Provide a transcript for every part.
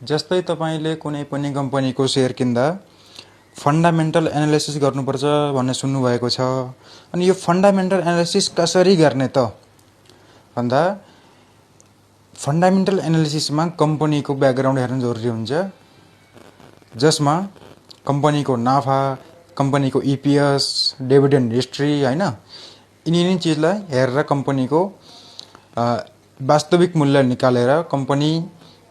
जस्तै तपाईले कुनै पनि कम्पनीको सेयर किन्दा फन्डामेन्टल एनालिसिस गर्नुपर्छ भन्ने सुन्नुभएको छ। अनि यो फन्डामेन्टल एनालिसिस कसरी गर्ने त भन्दा फन्डामेन्टल एनालिसिसमा कम्पनीको ब्याकग्राउन्ड हेर्न जरुरी हुन्छ, जसमा कम्पनीको नाफा, कम्पनीको इपिएस, डिभिडेन्ड हिस्ट्री हैन, यिनी चीजलाई हेरेर कम्पनीको वास्तविक मूल्य निकालेर कम्पनी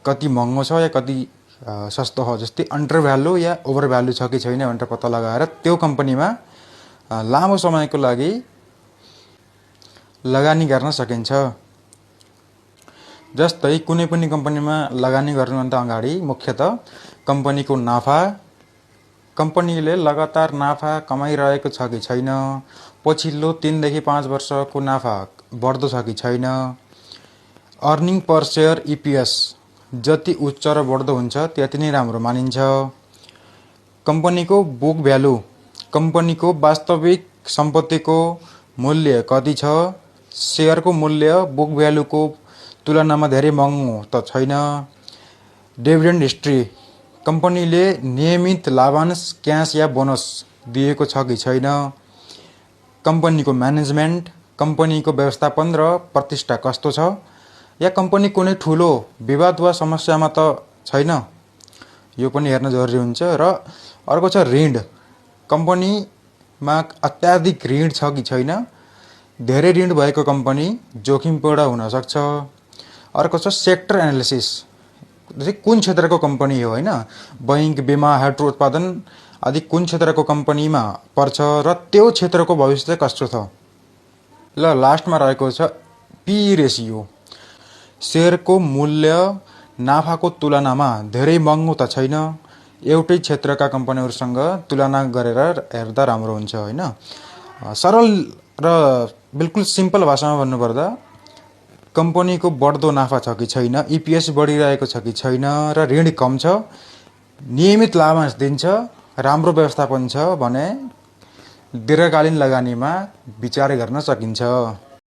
कति महँगो छ या कति सस्तो हो, जस्तै अन्डर भ्यालु या ओभर भ्यालु छ कि छैन भनेर पत्ता लगाएर त्यो कम्पनीमा लामो समयको लागि लगानी गर्न सकिन्छ। जस्तै कुनै पनि कम्पनीमा लगानी गर्नुभन्दा अगाडि मुख्यतः कम्पनीको नाफा, कम्पनीले लगातार नाफा कमाइरहेको छ कि छैन, पछिल्लो 3 देखि 5 वर्षको नाफा बढ्दो छ कि छैन, अर्निङ पर शेयर इपिएस जति उच्च र बढ्दो हुन्छ त्यति नै राम्रो मानिन्छ, कम्पनीको बुक भ्यालु, कम्पनीको वास्तविक सम्पत्तिको मूल्य कति छ, शेयरको मूल्य बुक भ्यालुको तुलनामा धेरै महँगो त छैन, डिभिडेन्ड हिस्ट्री, कम्पनीले नियमित लाभांश, क्याश या बोनस दिएको छ कि छैन, कम्पनीको म्यानेजमेन्ट, कम्पनीको व्यवस्थापन र प्रतिष्ठा कस्तो छ, या कम्पनी कुनै ठुलो विवाद वा समस्यामा त छैन, यो पनि हेर्न जरुरी हुन्छ। र अर्को छ ऋण, कम्पनीमा अत्याधिक ऋण छ कि छैन, धेरै ऋण भएको कम्पनी जोखिमपूर्ण हुन सक्छ। अर्को छ सेक्टर एनालिसिस, जस्तै कुन क्षेत्रको कम्पनी हो हैन, बैंक, बीमा, हाइड्रो उत्पादन आदि कुन क्षेत्रको कम्पनीमा पर्छ र त्यो क्षेत्रको भविष्य कस्तो छ। ल लास्टमा रहेको छ पी रेशियो, शेयरको मूल्य नाफाको तुलनामा धेरै महँगो त छैन, एउटै क्षेत्रका कम्पनीहरुसँग तुलना गरेर हेर्दा राम्रो हुन्छ हैन। सरल र बिल्कुल सिम्पल भाषामा भन्नुपर्दा कम्पनीको बढ्दो नाफा छ कि छैन, इपिएस बढिरहेको छ कि छैन र ऋण कम छ, नियमित लाभांश दिन्छ, राम्रो व्यवस्थापन छ भने दीर्घकालीन लगानीमा विचार गर्न सकिन्छ।